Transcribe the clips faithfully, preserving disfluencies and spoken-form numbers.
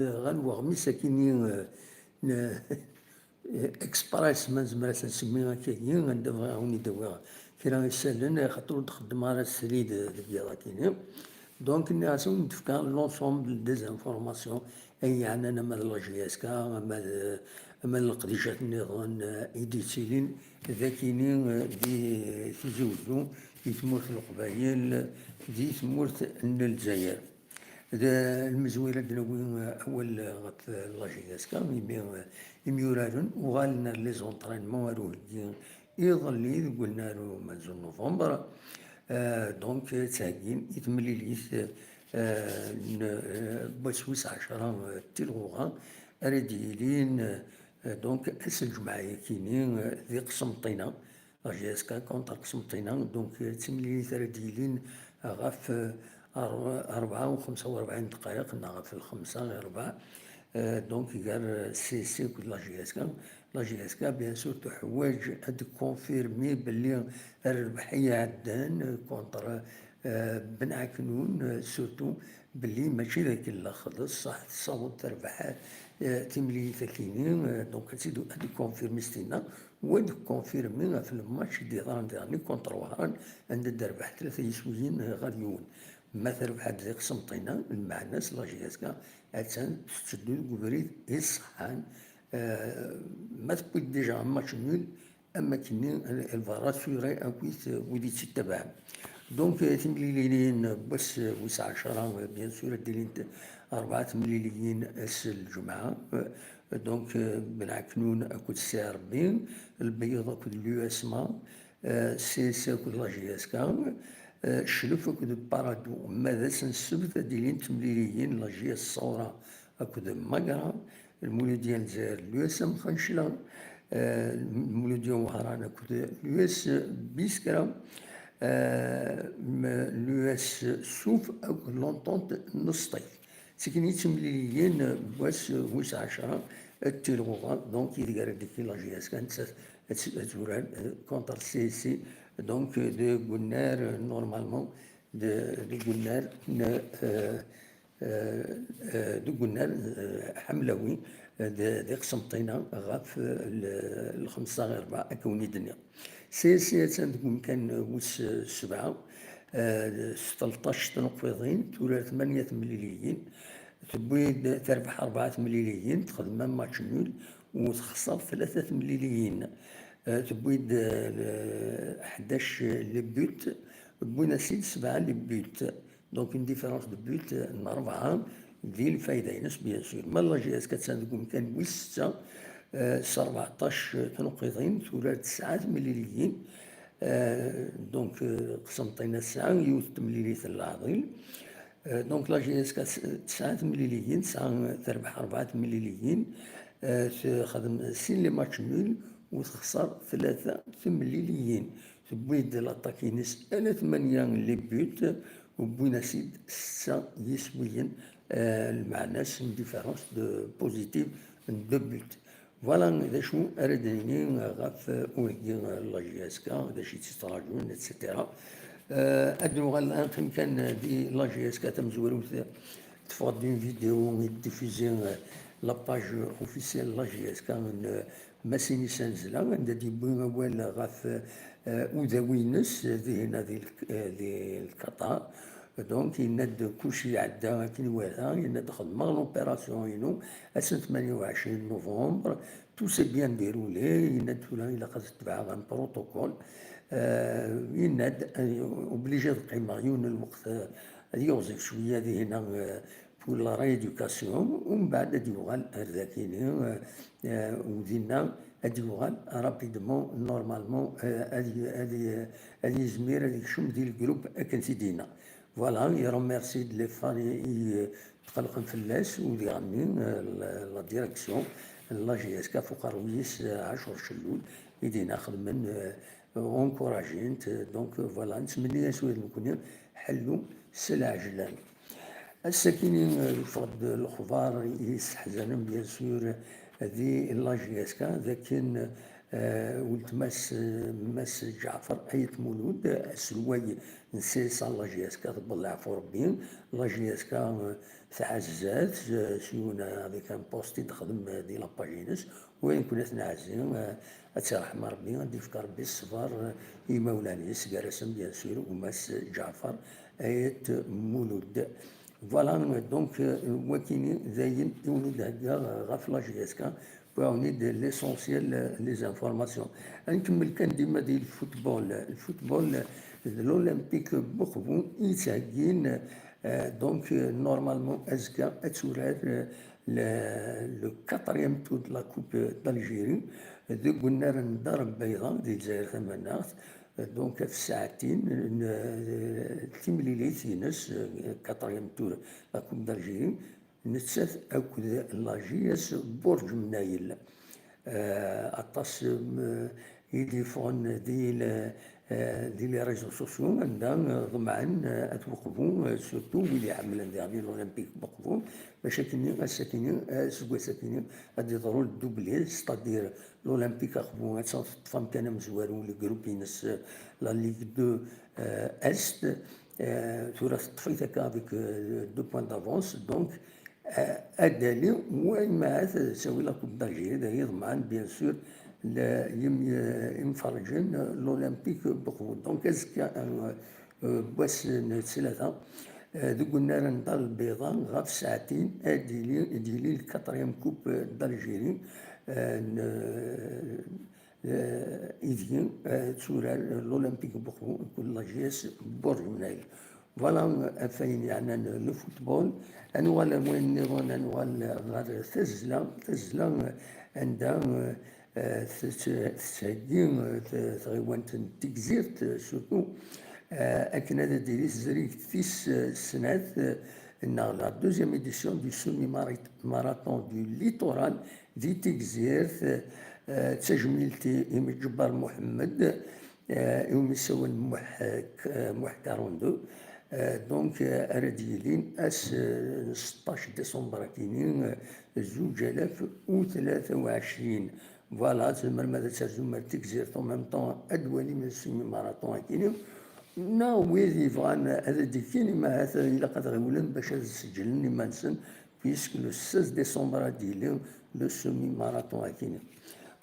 ɣer weɣmis akini, eh, n-, express, ma nezmer ad t-nsemmi akkagi, anda bɣiɣ ad wen-id-awiɣ kra isallen, xaṭer ur d-xeddmeɣ ara srid deg yiḍ akini. Donc, nniɣ-as ad wen-d-fkeɣ l'ensemble des informations ay yeɛnan ama d la J S K, ama d, ama d leqdicat nniḍen, eh, i d-yettilin d akini, eh, di Tizi Wezzu, di tmurt n Leqbayel, di tmurt n Lezzayer. D lmezwir ad d-nawi awal ɣef la J S K, imi imyuraren uɣalen ar les entraînements, ar uheggi iḍelli deg unnar umenzu n novembre. Euh, donc, ttheggin i temlilit, euh, n, euh, wass wis ɛecṛa, euh, n tilɣuɣa ara d-yilin, euh, donc, ass n lǧemɛa-yakini, euh, di Qsenṭina. La J S K contre Qsenṭina, donc, euh, d timlilit ara d-yilin ɣef, euh, ar-, rebɛa u xemsa u rebɛin dqayeq, neɣ ɣef lxemsa i rebɛa, euh, donc, gar, euh, C S C akked la J S K. La J S K, bien sûr, teḥwaǧ ad d-confirmi belli rrbeḥ i iɛeddan, euh, contre, euh, Ben Ɛeknun, euh, surtout, belli mačči d akellex, d ṣṣeḥ, tessaweḍ terbeḥ, eh, timlilit-akini, eh, donc ad tt-id-, ad d-confirmi s tinna, u ad d-confirmi ɣef lmatch i d-yeḍran diɣen contre Wehran, anda d-terbeḥ tlata yiswiyen, eh, ɣer yiwen. Ma terbeḥ-d di Qsenṭina, lmeɛna-s la J S K attan tetteddu deg ubrid iṣeḥḥan, eh, ma tewwi-d déjà un match nul, am wakken-nni, elle va rassurer akk wid, wid yettabaɛen. Donc, euh, timliliyin n wass, euh, wis ɛecṛa, euh, bien sûr, ad d-ilint rebɛa temliliyin ass n lǧemɛa. Euh, donc, euh, Ben Ɛeknun akked Ssi Ṛebbi, Lbeyyeḍ akked l'U S M A, euh, C S C akked la J S K, euh, Cclef akked Paradou. Ma d ass n ssebt ad d-ilint temliliyin, la J S Saoura akked Magra, Lmuludya n Lezzayer, l'U S M Xancla, eh, Lmuludya n Wehran akked l'U S Biskra, eh, m-, l'U S Suf akked l'Entente n Sṭif. Ttekkin i temliliyin n wass wis ɛecṛa n tilɣuɣa, donc, ideg ara d-tekki la J S K, nettat ad t-, ad turar, eh, contre C S C, donc, eh, deg unnar, eh, normalement, de, deg unnar n, eh, eh, eh, deg unnar, eh, Ḥamlawi, eh, d, di Qsenṭina ɣef, eh, l-, lxemsa i rebɛa, akka wen-id-nniɣ. C S C attan deg umkan wis, eh, sebɛa, eh, s tleṭṭac tnuqfiḍin, turar tmanya temliliyin, tewwi-d, terbeḥ rebɛa temliliyin, texdem un match nul, u texṣer tlata temliliyin. Eh, tewwi-d, eh, ḥdac les buts, wwin-as-id sebɛa les buts. Donc, une différence de but, euh, n rebɛa, di lfayda-ines, bien sûr. Ma la J S K attan deg umkan wis setta, euh, s rbeɛṭac tnuqiḍin, turar tesɛa temliliyin. Euh, donc, euh, Qsenṭina tesɛa yiwet temlilit n leɛḍil. Euh, donc, la J S K s-, tesɛa temliliyin, tesɛa, terbeḥ rebɛa temliliyin, euh, texdem sin les matchs nuls, u texṣer tlata temliliyin. Tewwi-d l'attaque-ines ala tmanya les buts, wwin-as-id setta yiswiyen, eh, lmeɛna-s une différence de positive n deux buts. Voilà d acu ara d-nini ɣef uheggi n la J S K, d acu i tt-yettraǧun, et cetera. Eh, ad nuɣal ad neqqim kan di la J S K tamezwarut, teffeɣ-d une vidéo i d-diffuser, eh, la page officielle n la J S K n, eh, Masinisa Nezla, anda d-yewwi awal ɣef, eh, udawi-ines dihin di Lk-, eh, di Lkaṭar. Donc, yenna-d kulci iɛedda akken iwata, yenna-d xedmeɣ l'opération-inu ass n tmanya u ɛecrin novembre, tout s'est bien déroulé, yenna-d tura ilaq ad tebɛeɣ un protocole. Eh, yenna-d, eh, obligé ad qqimeɣ yiwen n lweqt, eh, ad yiɣzif cwiya dihin, eh, pour la rééducation, u mbeɛd ad yuɣal ar dakini, eh, eh, u dinna ad yuɣal rapidement, normalement, eh, ad y-, ad y-, ad yizmir ad yekcem di lgrup akken t-id-yenna. Voilà, i remercie-d les fans i, i, eh, tqellqen fell-as, u diɣenni, eh, la, la direction n la J S K f uqerruy-is, eh, Ɛacur Cellul, i dinna xedmen, eh, encouragent, donc, voilà, nettmenni-as wid nekkni ḥellu s lɛejlan. Ass-akini, eh, yeffeɣ-d lexbar yesseḥzanen, bien sûr, di la J S K, d akken, eh, weltma-s, eh, Mass Ǧaɛfer Ayt Mulud, aselway n C S A n la J S K, tewweḍ leɛfu Rebbi, la J S K, eh, tɛezzat s yiwen avec un post i d-texdem di la page-ines. Wayen kun ad ten-ɛezzi, ad tt-iṛḥem Ṛebbi, ad d-ifk Ṛebbi ṣṣber i imawlan-is, gar-asen bien sûr gma-s Ǧaɛfeṛ Ayt Mulud. Voilà, donc, wakini d ayen i wen-id-heggaɣ ɣef la J S K. Wwin-d l'essentiel, les informations. Ad nkemmel kan dima di lfutbol. Lfutbol d l'Olympique Bourboon i yettheggin, donc, normalement azekka ad turar le quatrième tour de la Coupe d'Algérie deg unnar n Dar Lbayḍa di Lezzayer Tamaneɣt. Donc ɣef ssaɛtin n timlilit-ines, quatrième tour de la Coupe d'Algérie, nettat akked la J S Burǧ Mnayel. Aṭas i d-yeffɣen di les réseaux sociaux anda ḍemɛen at Weqbu, surtout wid iḥemmlen diɣen l'Olympique Boqbu, bac akkenni ass-akkenni, aseggas-akkenni, ad d-iḍru le doublé, c'est-à-dire l'Olympique Aqbu ad teṭṭef amkan amezwaru, le groupe-ines, la Ligue deux Est. Tura teṭṭef-it akka avec deux points d'avance, donc ad d-ali wayen ma ad tawi la Coupe d'Algérie, d yiḍman bien sûr imferrǧen l'Olympique Boqbu. Donc azekka, wass n ttlata, deg unnar n Dar Lbayḍa ɣef ssaɛtin ad d-yili le quatrième Coupe d'Algérie, ideg turar l'Olympique Boqbu akked la J S Burǧ Mnayel. Voilà ɣef wayen yeɛnan le football. Ad nuɣal ar wayen nniḍen, ad nuɣal ɣer tazzla, tazzla anda tettheggi tɣiwant n Tigzirt surtout akken ad d-tili tezrigt tis snat neɣ la deuxième édition du semi-marathon du Littoral di Tigzirt. D tajmilt i Imi Ǧebbar Muḥemmed, iwumi ssawalen Muḥ Karundo. Donc ara d-yilin ass n seṭṭac décembre akini, zuǧ alaf u tlata u ɛecrin. Voilà, tzemrem ad terzum ar Tigzirt en même temps ad d-twalim semi-marathon akini. Neɣ wid yebɣan ad d-kkin, imahat ilaq ad ɣiwlen bac ad sǧelen iman-nsen, puisque le seize décembre ad d-yili le semi-marathon akini.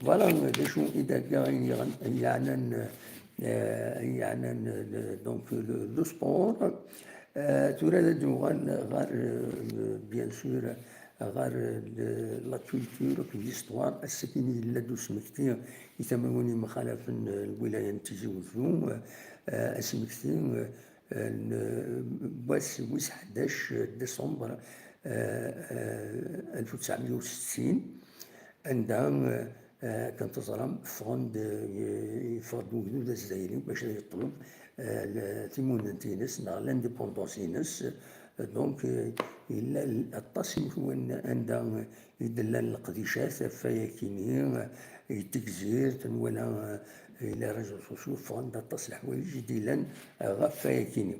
Voilà d acu i d-heggaɣ ayen yeɛnan, ayen yeɛnan donc le sport. Tura ad nuɣal ɣer, bien sûr, ɣer la culture et l'histoire. Ass-akini yella-d usmekti i tamiwin yemxalafen n lwilaya n Tizi Wezzu, asmekti n wass wis ḥdac décembre alef u tesɛemya u settin, anda, akken teẓram, ffɣen-d, yeffeɣ-d wegdud azzayri bac ad yeṭleb timunent-ines neɣ l'indépendance-ines. Donc yella aṭas imetwan anda i d-llan leqdicat ɣef wayakini, i Tigzirt, nwala les réseaux sociaux ffɣen-d aṭas leḥwayeǧ i d-yellan ɣef wayakini.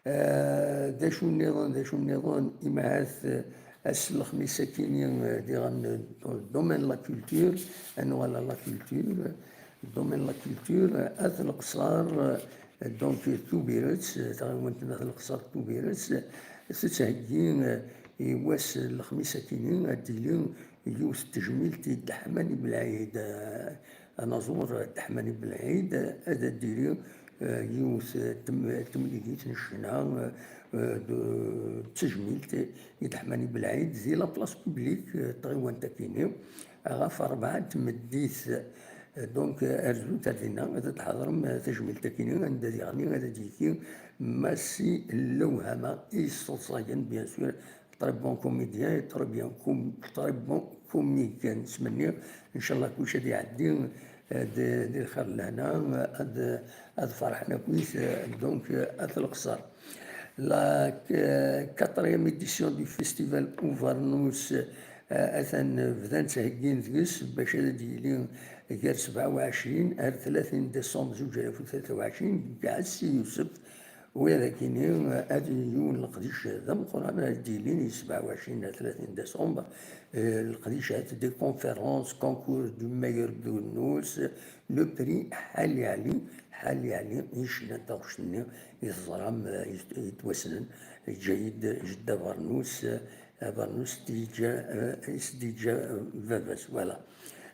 D acu nniḍen, d acu nniḍen, imahat ass n lexmis akini diɣen, domaine la culture, ad nuɣal la culture, domaine la culture, at Leqṣer, donc Tubiret, taɣiwant n at Leqṣer Tubiret tettheggi i wass n lexmis akini ad d-tili yiwet n tejmilt i Dda Ḥmani Belɛid, anaẓur Dda Ḥmani Belɛid, ad d-tili yiwet n temlilit n ccna d tejmilt i Dda Ḥmani Belɛid di la place publique n tɣiwant akini ɣef rebɛa n tmeddit. Donc arzut ar dinna ad d-tḥeḍrem tajmilt akini anda diɣen ad d-yekki Massi Lewhama i yesseḍsayen bien sûr très bon comédien, très bien com très bon comique. Nesmenni ncallah kullec ad iɛeddi di lxir d lehna, ad ferḥen akkit donc at Leqṣer. La quatrième édition du festival Uvernus, atan bdan ttheggin deg-s bac ad d-yili gar sebɛa u ɛecrin ar tlatin décembre zuǧ alaf u tlata u ɛecrin deg Ɛassi Yusef. Wid akini ad yiwen leqdic d ameqqran ara d-yilin i sebɛa u ɛecrin ar tlatin décembre, leqdicat, des conférences, concours du meilleur bernus, le prix ḥali ɛli, ḥali ɛli i ccna n taɣect-nni i teẓram yettwassnen Yeǧǧa-yi-d jeddi abernus, abernus i s-d-yeǧǧa baba-s, voilà.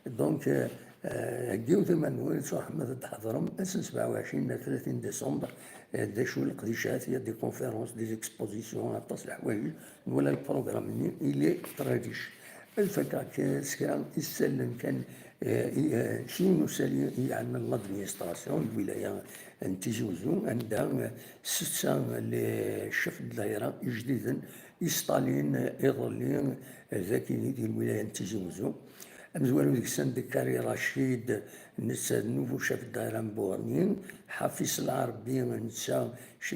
Donc, heggiwet iman-nwen, ttruḥem ad d-tḥeḍrem ass n sebɛa u ɛecrin neɣ tlatin décembre. D acu leqdicat, il y a des conférences, des expositions, aṭas n leḥwayeǧ. Nwala le programme-nni, il est très riche. Ad fakeɣ s kra isallen kan, s yiwen usali i yeɛnan l'administration n lwilaya n Tizi Uzzu, anda setta les chefs de daïra ijdiden i sṭalin iḍelli dagi di lwilaya n Tizi Uzzu. Amezwaru deg-sen d Kari Racid, netta d nouveau chef de daïra n Buɣni, Ḥafis Lɛerbi, netta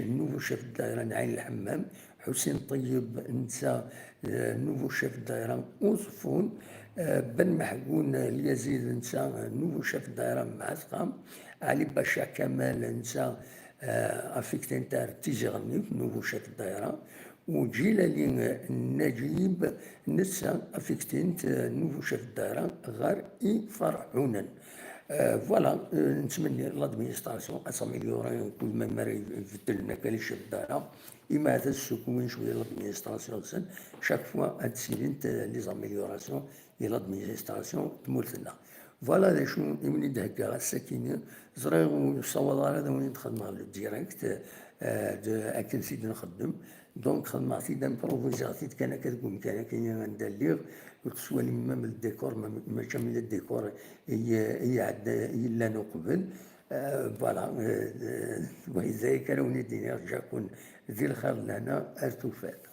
nouveau chef de daïra n Ɛin Lḥemmam, Ḥusin Ṭeyyeb, netta nouveau chef de daïra n Uẓeffun, Ben Meḥgun Lyazid, netta nouveau chef de daïra n Mɛatqa, Ɛli Baca Kamal, netta affecté n Tizi Ɣennit, nouveau chef de daïra, u Ǧilali Naǧib, netta affecté n nouveau chef de daïra ɣer Iferḥunen. Voilà, nettmenni l'administration ad s'améliorer, kul ma ara ibeddlen akka les chefs de daïra, imi ad ssukumin cwiya l'administration-nsen, chaque fois ad d-ssilint les améliorations i l'administration n tmurt-nneɣ. Voilà d acu i wen-id-heggaɣ ass-akini. Ẓriɣ ur ssawaḍeɣ ara ad wen-id-xedmeɣ le direct, akken s i d-nxeddem. Donc xedmeɣ-t-id, improviseɣ-t-id kan akka deg umkan-akini anda lliɣ, ur tettwalim même le décor, mačči am le décor i yellan uqbel. Voilà, d aya kan ara wen-id-iniɣ, ǧǧiɣ-ken di lxir d lehna ar tufat.